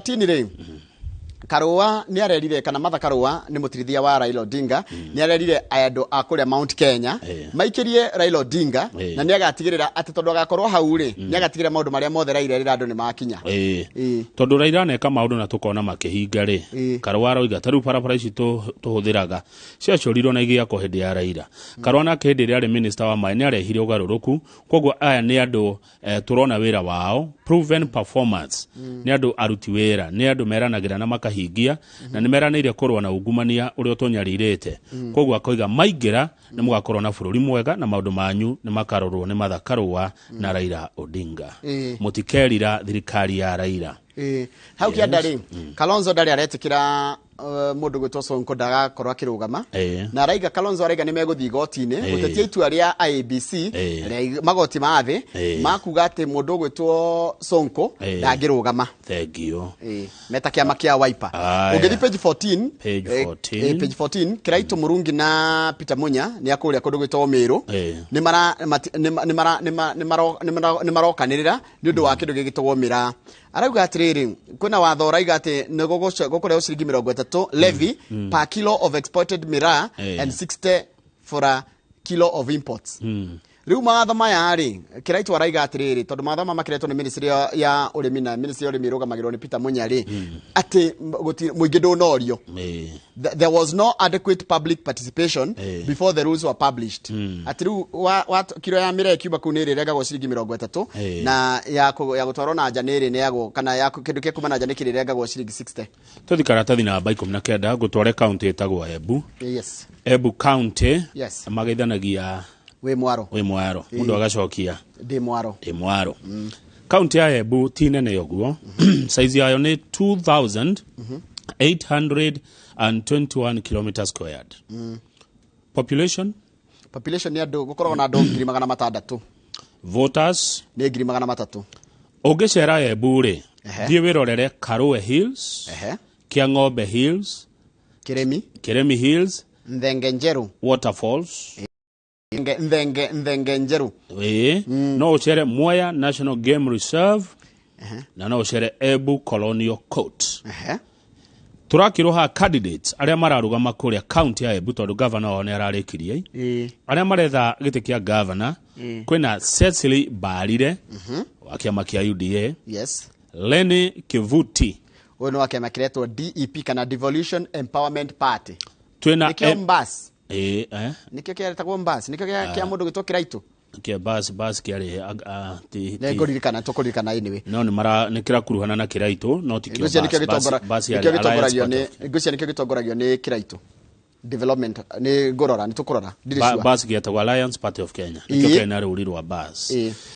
Tini rĩ, Karũa nĩ arerire, kana Martha Karũa nĩ mũtirithia wa Raila Odinga, nĩ arerire andũ a kũrĩa Mount Kenya maikĩrie Raila Odinga na nĩ agatigĩrĩra atĩ tondũ agakorwo hau rĩ, nĩ agatigĩrĩra maũndũ marĩa mothe Raila erĩra andũ nĩ makinya. Tondũ Raila aneka maũndũ na tũkona makĩhinga rĩ, Karũa aroiga ta rĩu barabara ici tũhũthĩraga ciacorirwo na igĩakwo hĩndĩ ya Raila. Karũa nake hĩndĩ ĩrĩa arĩ minister wa maĩ nĩ arehire ũgarũrũku, koguo aya nĩ andũ tũrona wĩra wao, proven performance, nĩ andũ aruti wĩra, nĩ andũ meranagĩra na makahingia, na nĩ meranĩire kũrũa na ungumania ũrĩa ũtũnyarirĩte. Koguo akoiga maingĩra nĩ mũgakorwo na bũrũri mwega na maũndũ manyu nĩ makarorwo nĩ Martha Karũa na Raila Odinga. Mũtikerira thirikari ya Raila. Hau kĩanda rĩ, Kalonzo ndarĩ aretĩkĩra mũndũ gwĩtwo Sonko ndagakorwo akĩrũgama. Na araiga, Kalonzo araiga nĩ megũthiĩ igoti-inĩ gũtetia itua rĩa IEBC, rĩa magoti ma thĩ makuga atĩ mũndũ ũgwĩtwo Sonko ndangĩrũgama. Thank you. Meta kĩama kĩa Wiper. Aya. Ũngĩthiĩ page 14. Page 14. Page 14, Kiraito Murungi na Peter Munya nĩ akũrĩa kũndũ gwĩtwo Meru, nĩ mara mati- nĩ ma- nĩ mara nĩ ma- nĩ maro- nĩ mara- nĩ marokanĩrĩra nĩ ũndũ wa kĩndũ gĩgĩtagwo mĩraa. Arauga atĩrĩrĩ, kwĩna watho ũraiga atĩ nĩ gũkũrehwo ciringi 30 levy per kilo of exported miraa and 60 for a kilo of imports. Rĩu mawatho maya rĩ, Kĩraitũ araiga atĩrĩrĩ, tondũ mawatho maya makiretwo nĩ ministry ya ũrĩmi, na ministry ya ũrĩmi ĩrũgamagĩrĩrwo nĩ Peter Munya rĩ, atĩ mũingĩ ndũnorio. There was no adequate public participation before the rules were published. Atĩ rĩu wa kiro ya mĩree kiuma kũu nĩ ĩrĩrengagwo ciringi 30 na ya gũtwarwo na nja nĩ ĩrĩneagwo, kana ya kĩndũ kĩa kuma na nja nĩ kĩrĩrengagwo ciringi 60. Tũthi karatathi namba 19, ngũtware kaunti ĩtagwo Embu. Embu County. Mageithanagia "Wĩ mwaro?" "Wĩ mwaro?" Mũndũ agacokia, "Ndĩ mwaro." "Ndĩ mwaro." Kaunti ya Embu ti nene ũguo, size yayo nĩ 2821 kilometers squared. Population? Population nĩ andũ, gũkoragwo na andũ 600,000. Voters? Nĩ 300,000. Ũngĩcera Embu rĩ, thiĩ wĩrorere Karue Hills, Kĩa Ng'ombe Hills, Kĩrĩmi. Kĩrĩmi Hills, Nthenge Njeru, Waterfalls. Nthenge Njeru. Ĩĩ, no ũcere Mwea National Game Reserve na no ũcere Embu Colonial Court. Tũrakĩrwo haha candidates arĩa mararũgama kũrĩa county ya Embu, tondũ gavana wao nĩ ararĩkirie. Arĩa maretha gĩtĩ kĩa gavana, kwĩna Cecily Mbarire wa kĩama kĩa UDA, Lenny Kivuti. Ũyũ nĩ wa kĩama kĩretwo DEP kana Devolution Empowerment Party. Twĩna Nĩkĩo Mbas. Ĩĩ, eh? Nĩkĩo kĩretagwo Mbas, nĩkĩo kĩa mũndũ gwĩtwo Kĩraitũ. Kĩa bas kĩarĩ ti Nĩ ngũririkana, tũkũririkana anyway. No nĩ mara nĩ kĩrakuruhana na Kĩraitũ, no ti kĩo. Ngwĩciria nĩkĩo bas bas nĩkĩo yarĩ Alliance gĩtongoragio Party nĩ of ngwĩciria nĩkĩo gĩtongoragio nĩ Kĩraitũ Development. Nĩ ngũrora, nĩ tũkũrora, ndirĩ sure. Bas gĩetagwo Alliance Party of Kenya, nĩkĩo kĩarĩ na rũri rwa bas.